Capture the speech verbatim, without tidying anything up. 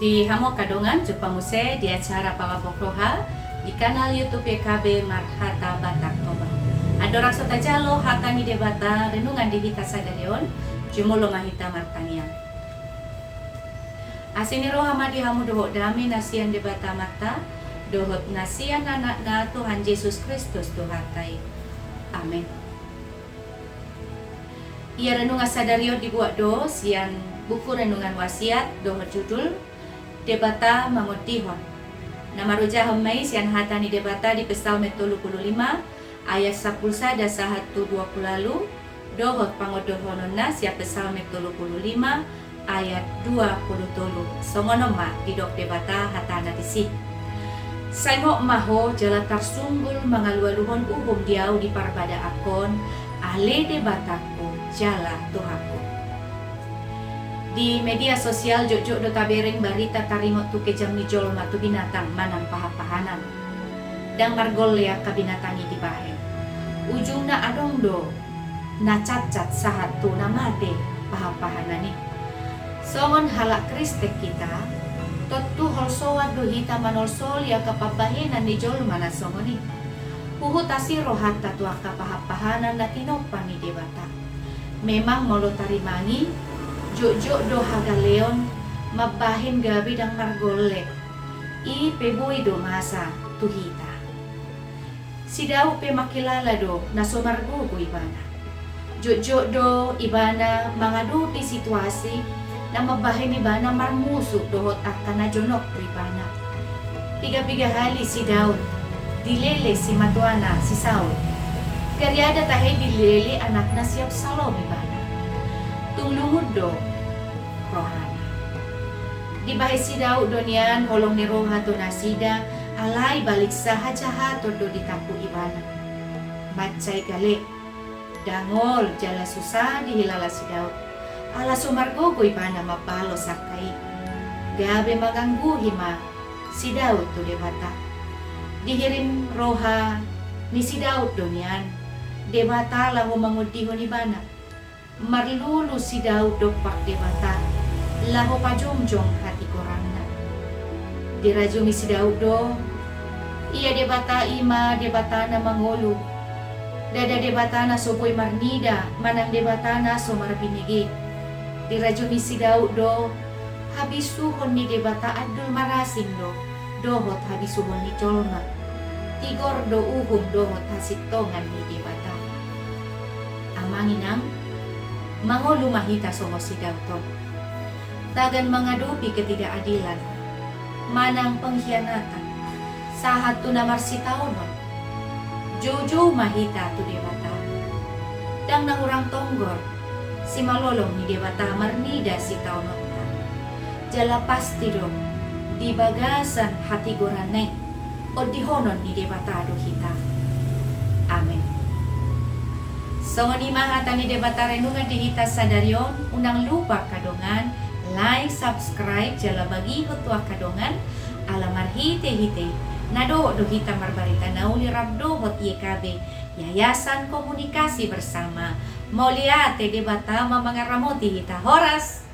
Di hamu angka dongan, jumpa muse di acara Palambok Roha di kanal YouTube Y K B Marhata Batak Toba. Andorang so tajalo hata ni Debata, renungan di hita sadari on, jumolo ma hita martangiang. Asi ni roha ma di hamu dohot dame na sian Debata Amanta, dohot na sian Anakna Tuhan Jesus Kristus Tuhanta i. Amen. Ia renungan sadari on dibuat do sian buku Renungan Wasiat dohot judul Debata Mangondihon. Na marujahon ma i sian hata ni Debata di Psalmen tolu pulu lima ayat sampulu sada sahat tu dua pulu ualu, dohot pangondohononna sian Psalmen tolu pulu lima ayat dua pulu tolu. Songon on ma didok Debata hatana disi. Saingot ma ho jala tarsunggul mangalualuhon uhum di ahu di parbadaanhon, ale Debatangku jala Tuhanku. Di media sosial jotjot do tabereng barita taringot tu kejam ni jolma tu binatang manang pahanpahanan. Ndang margolle angka binatang i dibahen. Ujungna adong do na catcat sahat tu na mate pahanpahanan i. Songon halak Kristen hita, tontu holsoan do hita manolsoli angka pambahenan ni jolma na songon i. Huhut asi rohanta tu angka pahanpahanan na tinompa ni Debata. Memang molo tarimangi, jotjot do hagaleon mambahen gabe ndang margolle. I pe boi do masa tu hita. Si Daud pe mangkilala do na so margogo ibana. Jotjot do ibana mangadopi situasi na mambahen ibana marmusu dohot angka na jonok tu ibana. Piga-piga hali si Daud dilele simatuana si Saul. Gariada tahe dilele anakna si Absalom ibana. Tung lungun do rohana. Dibahen si Daud do nian holong ni roha tu nasida, alai balik sahajahaton do ditampu ibana. Mansai gale, dangol jala susa dihilala si Daud. Ala so margogo ibana mambalos angka i. Gabe mangangguhi ma si Daud tu Debata. Dihirim roha ni si Daud do nian Debata laho mangondihon ibana. Marlulu si Daud dompak Debata, laho pajongjong hatigoranna. Dirajumi si Daud do, ia Debata i ma Debata na mangolu. Ndada Debata na so boi marnida, manang Debata na so marbinege. Dirajumi si Daud do, habisuhon ni Debata andul marasing do, dohot habisuhon ni jolma. Tigor do uhum dohot hasintongan ni Debata. Amang inang, mangolu ma hita songon si Daud on. Tagan mangadopi ketidakadilan, manang pengkhianatan, sahat tu na marsitaonon. Joujou ma hita tu Debata. Ndang na hurang tonggor, simalolong ni Debata marnida sitaononta. Jala pasti do, di bagasan hatigoranna i, ondihonon ni Debata do hita. Amen. Songon i ma hata ni Debata renungan di hita sadari on, unang lupa angka dongan, like, subscribe, jala bagihon tu angka dongan, ala marhitehite i, na dohot do hita marbarita na uli rap dohot Y K B, Yayasan Komunikasi Bersama. Mauliate, Debata ma mangaramoti hita. Horas!